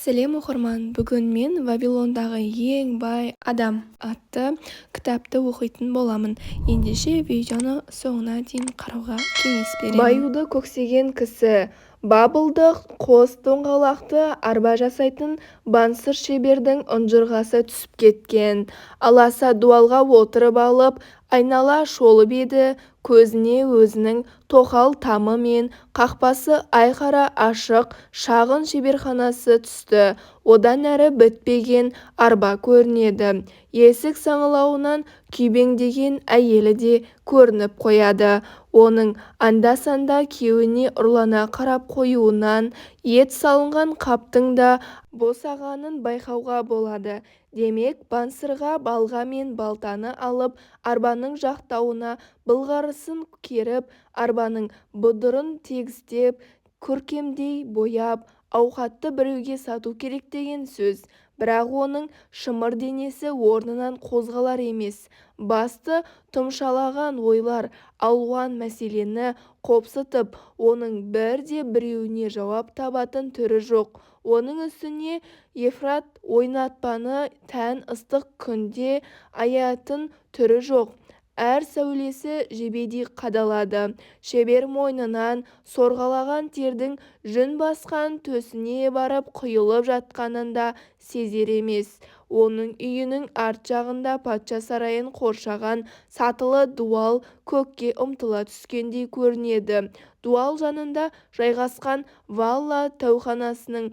Сәлем, оқырман! Бүгін мен «Вавилондағы ең бай адам» атты кітапты оқитын боламын. Ендеше видеоны соңына дейін қарауға кеңес беремін. Баюды көксеген кісі Бабылдық қос доңғалақты арба жасайтын Бансыр шебердің ұнжырғасы түсіп кеткен. Аласа дуалға отырып алып айнала шолып еді, көзіне өзінің тоқал тамы мен қақпасы айқара ашық шағын шеберханасы түсті. Одан әрі бітпеген арба көрінеді. Есік саңылауынан күйбеңдеген әйелі де көрініп қояды. Оның анда-санда күйеуіне ұрлана қарап қоюынан ет салынған қаптың да босағанын байқауға болады. Демек, Бансырға балға мен балтаны алып, арбаның жақтауына былғарысын керіп, арбаның бұдырын тегістеп, көркемдей бояп, ауқатты біреуге сату керек деген сөз. Бірақ оның шымыр денесі орнынан қозғалар емес. Басты тұмшалаған ойлар алуан мәселені қопсытып, оның бірде-біреуіне жауап табатын түрі жоқ. Оның үстіне Евфрат ойнатпаны тән ыстық күн де аятын түрі жоқ, әр сәулесі жебедей қадалады. Шебер мойнынан сорғалаған тердің жүн басқан төсіне барып құйылып жатқанын да сезер емес. Оның үйінің арт жағында патша сарайын қоршаған сатылы дуал көкке ұмтыла түскендей көрінеді. Дуал жанында жайғасқан Валла дәуіханасының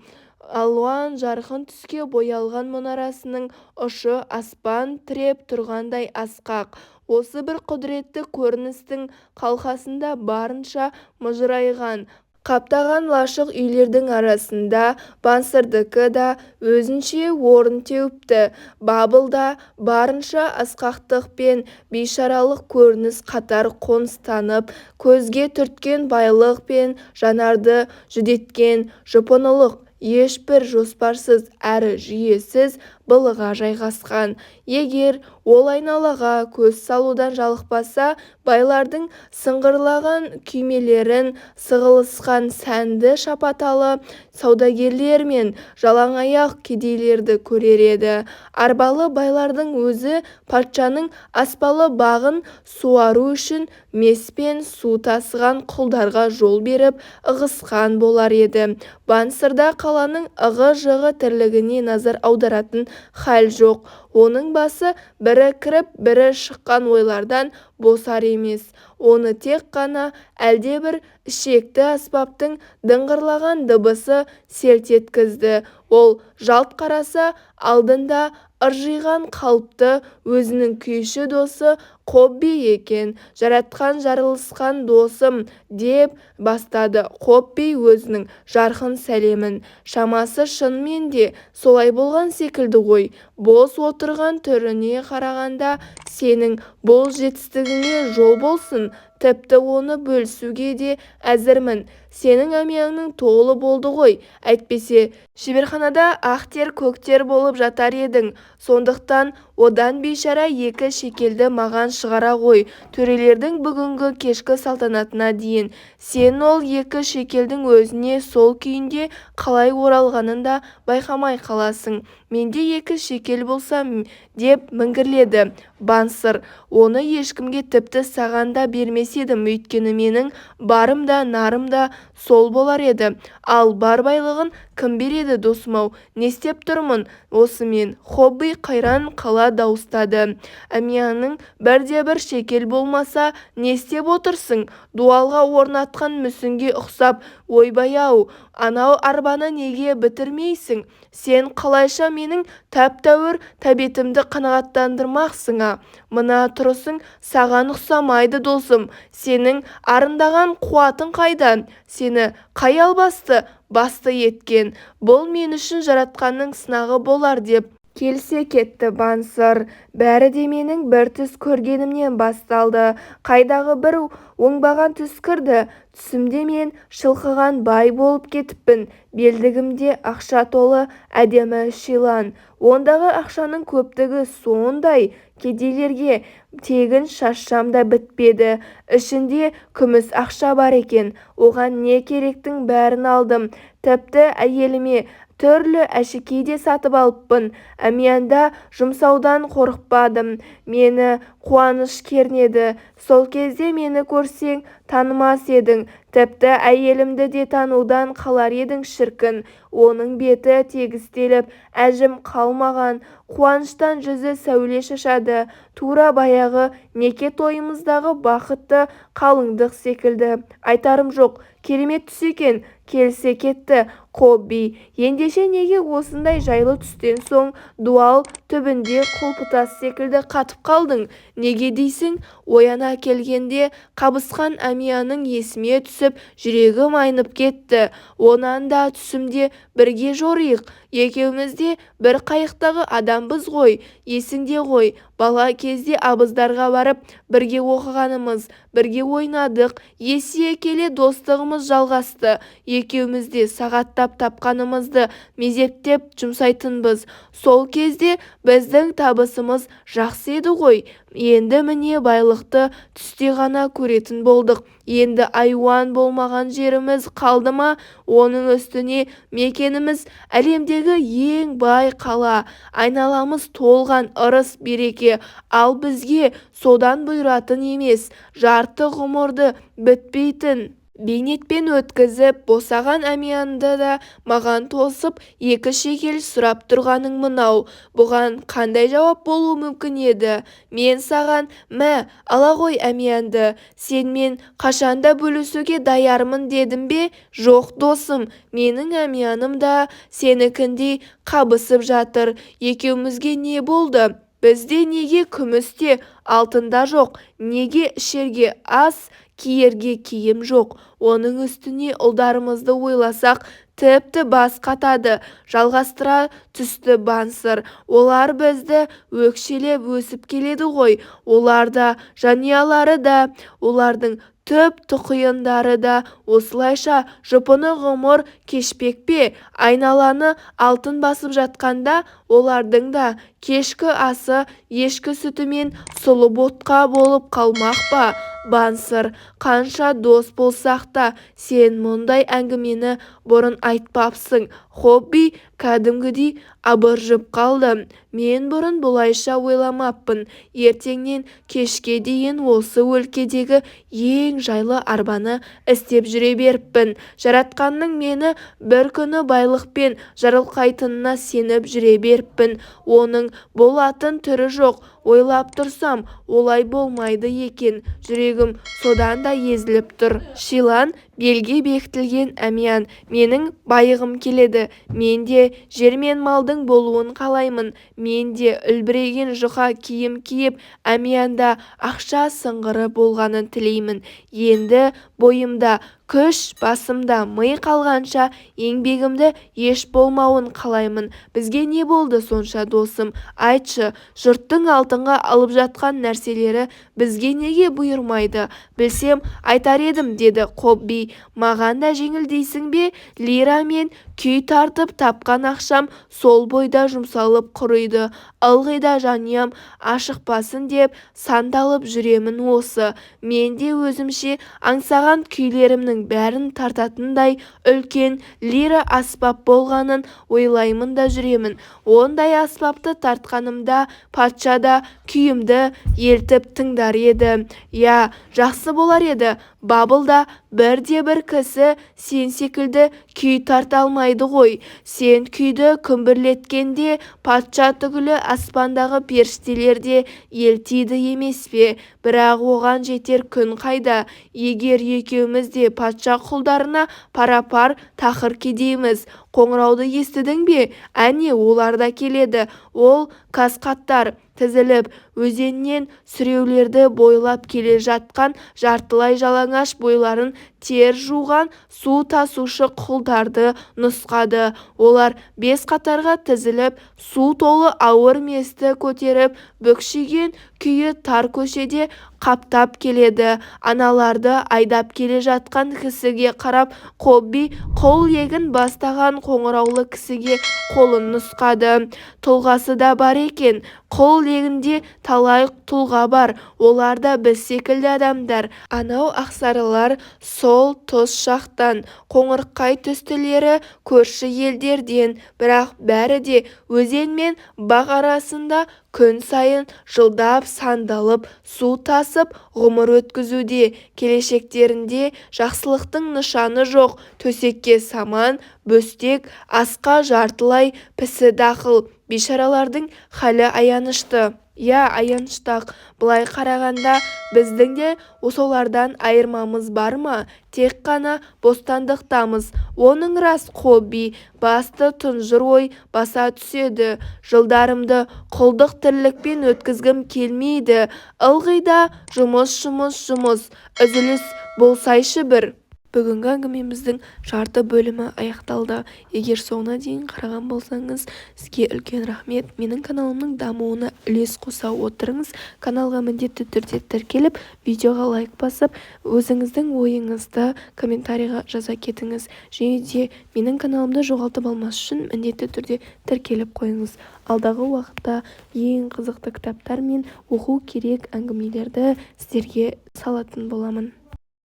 алуан жарқын түске боялған мұнарасының ұшы аспан тіреп тұрғандай асқақ. Осы бір құдіретті көріністің қалқасында барынша мыжырайған, қаптаған лашық үйлердің арасында Бансырдікі да өзінше орын теуіпті. Бабылда барынша асқақтық пен бейшаралық көрініс қатар қоныстанып, көзге түрткен байлық пен жанарды жүдеткен жұпынылық ешбір жоспарсыз әрі жүйесіз былыға жайғасқан. Егер ол айналаға көз салудан жалықпаса, байлардың сыңғырлаған күймелерін, сығылысқан сәнді шапаталы саудагерлер мен жалаңаяқ кедейлерді көрер еді. Арбалы байлардың өзі патшаның аспалы бағын суару үшін меспен су тасыған құлдарға жол беріп, ығысқан болар еді. Бансырда қаланың ығы-жығы тірлігіне назар аударатын хал жоқ. Оның басы бірі кіріп, бірі шыққан ойлардан босар емес. Оны тек қана әлдебір ішекті аспаптың дыңғырлаған дыбысы селт еткізді. Ол жалт қараса, алдында ыржиған қалыпты өзінің күйші досы Қобби екен. «Жаратқан жарылқасын, досым», — деп бастады Қобби өзінің жарқын сәлемін. «Шамасы, шынымен де солай болған секілді ғой. Бос отырған түріңе қарағанда. Сенің бұл жетістігіңе жол болсын, тіпті оны бөлісуге де әзірмін. Сенің әмияның толы болды ғой, әйтпесе шеберханада ақ тер көк тер болып жатар едің. Сондықтан одан бейшара екі шекелді маған шығара ғой төрелердің бүгінгі кешкі салтанатына дейін. Сен ол екі шекелдің өзіңе сол күйінде қалай оралғанын да байқамай қаласың». «Менде екі шекел болса, — деп міңгірледі Бансыр, — оны ешкімге, тіпті саған да бермес едім, өйткені менің барым да, нарым да сол болар еді. Ал бар байлығын кім береді, досым-ау, не істеп тұрмын осымен?» Хобби қайран қала дауыстады: «Әмияныңда бірде-бір шекел болмаса, не істеп отырсың, дуалға орнатқан мүсінге ұқсап? Ойбай-ау, анау арбаны неге бітірмейсің? Сен қалайша менің тәп-тәуір тәбетімді қанағаттандырмақсың, а? Мына тұрысың саған ұқсамайды, досым. Сенің арындаған қуатың қайда? Сені қай албасты басты еткен? Бұл мен үшін жаратқанның сынағы болар», — деп келісе кетті Бансыр. «Бәрі де менің бір түс көргенімнен басталды. Қайдағы бір оңбаған түс кірді. Түсімде мен шылқыған бай болып кетіппін. Белдігімде ақша толы әдемі шилан. Ондағы ақшаның көптігі сондай, кедейлерге тегін шашсам да бітпеді. Ішінде күміс ақша бар екен. Оған не керектің бәрін алдым. Тіпті әйеліме Түрлі әшекей де сатып алыппын. Әмиянда жұмсаудан қорықпадым. Мені қуаныш кернеді. Сол кезде мені көрсең танымас едің. Тіпті әйелімді де танудан қалар едің шіркін, оның беті тегістеліп, әжім қалмаған, қуаныштан жүзі сәуле шашады, тура баяғы неке тойымыздағы бақытты қалыңдық секілді. Айтарым жоқ, керемет түс екен, келісе кетті Қобби. Ендеше неге осындай жайлы түстен соң дуал түбінде құлпытас секілді қатып қалдың? Неге дейсің? Ояна келгенде қабысқан әмияның есіме түсіп, жүрегім айнып кетті. Онан да түсімде бірге жориық. Екеуміз де бір қайықтағы адамбыз ғой. Есіңде ғой, бала кезде абыздарға барып, бірге оқығанымыз, бірге ойнадық, есейе келе достығымыз жалғасты. Екеуміз де сағаттап тапқанымызды мезеттеп жұмсайтынбыз. Сол кезде біздің табысымыз жақсы еді ғой. Енді міне байлықты түсте ғана көретін болдық. Енді айуан болмаған жеріміз қалды ма? Оның үстіне мекеніміз әлемдегі ең бай қала. Айналамыз толған ырыс-береке. Ал бізге содан бұйыратын емес. Жарты ғұмырды бітпейтін бейнетпен өткізіп, босаған әмиянды да маған тосып, екі шекел сұрап тұрғаның мынау. Бұған қандай жауап болуы мүмкін еді? Мен саған мә, ала ғой әмиянды, сенімен қашанда бөлісуге даярмын дедім бе? Жоқ, досым, менің әмияным да сенікіндей қабысып жатыр. Екеумізге не болды? Бізде неге күміс те, алтын да жоқ? Неге ішерге ас, киерге киім жоқ? Оның үстіне ұлдарымызды ойласақ, тіпті бас қатады, жалғастыра түсті Бансыр. Олар бізді өкшелеп өсіп келеді ғой. Олар да, жанұялары да, олардың түп-тұқиындары да осылайша жұпыны ғұмыр кешпек пе? Айналаны алтын басып жатқанда олардың да кешкі асы ешкі сүті мен сұлы ботқа болып қалмақ па? Бансыр, қанша дос болсақ та, сен мұндай әңгімені бұрын айтпапсың. Хобби кәдімгідей абыржып қалды. Мен бұрын бұлайша ойламаппын. Ертеңнен кешке дейін осы өлкедегі ең жайлы арбаны істеп жүре беріппін. Жаратқанның мені бір күні байлықпен жарылқайтынына сеніп жүре беріппін. Оның болатын түрі жоқ. Ойлап тұрсам, олай болмайды екен. Жүрегім содан да езіліп тұр. Шилан белге бекітілген әмиян. Менің байығым келеді. Мен де жер мен малдың болуын қалаймын. Мен де үлбіреген жұқа киім киіп, әмиянда ақша сыңғыры болғанын тілеймін. Енді бойымда күш, басымда ми қалғанша еңбегімді еш болмауын қалаймын. Бізге не болды сонша, досым, айтшы, жұрттың алтынға алып жатқан нәрселері бізге неге бұйырмайды? Білсем, айтар едім, деді Қобби. Маған да жеңіл дейсің бе? Лирамен күй тартып тапқан ақшам сол бойда жұмсалып құриды. Ылғи да жанұям ашықпасын деп сандалып жүремін осы. Мен де өзімше аңсаған күйлерімнің бәрін тартатындай үлкен лира аспап болғанын ойлаймын да жүремін. Ондай аспапты тартқанымда патша да күйімді елтіп тыңдар еді. Иә, жақсы болар еді. Бабылда бірде-бір кісі сен секілді күй тарта алмайды ғой. Сен күйді күмбірлеткенде патша түгілі аспандағы періштелер де елтиді емес пе? Бірақ оған жетер күн қайда? Егер екеуміз де патша құлдарына пара-пар тақыр кедейміз. Қоңырауды естідің бе? Әне, олар да келеді. Ол каскадтар тізіліп, өзеннен сүреулерді бойлап келе жатқан жартылай жалаңаш бойларын тер жуған су тасушы құлдарды нұсқады. Олар бес қатарға тізіліп, су толы ауыр месті көтеріп, бүкшиген күйі тар көшеде қаптап келеді. Аналарды айдап келе жатқан кісіге қарап, Қобби құл егін бастаған қоңыраулы кісіге қолын нұсқады. Тұлғасы да бар екен. Құл егінде талай тұлға бар. Олар да біз секілді адамдар. Анау ақсарылар сұр Сол тұс жақтан, қоңырқай түстілері көрші елдерден, бірақ бәрі де өзен мен бақ арасында күн сайын жылдап сандалып су тасып ғұмыр өткізуде. Келешектерінде жақсылықтың нышаны жоқ, төсекке саман, бөстек, асқа жартылай пісі дақыл. Бейшаралардың халі аянышты. Иә, аянышты-ақ. Былай қарағанда біздің де солардан айырмамыз бар ма? Тек қана бостандықтамыз. Оның рас, Қобби. Басты тұнжыр ой баса түседі. Жылдарымды құлдық тірлікпен өткізгім келмейді. Ылғи да жұмыс, жұмыс, жұмыс. Үзіліс болсайшы бір. Бүгінгі әңгімеміздің жарты бөлімі аяқталды. Егер соңына дейін қараған болсаңыз, сізге үлкен рахмет. Менің каналымның дамуына үлес қоса отырыңыз. Каналға міндетті түрде тіркеліп, видеоға лайк басып, өзіңіздің ойыңызды комментарийға жаза кетіңіз. Және де менің каналымды жоғалтып алмас үшін міндетті түрде тіркеліп қойыңыз. Алдағы уақытта ең қызықты кітаптар мен оқу керек әңгімелерді сіздерге салатын боламын.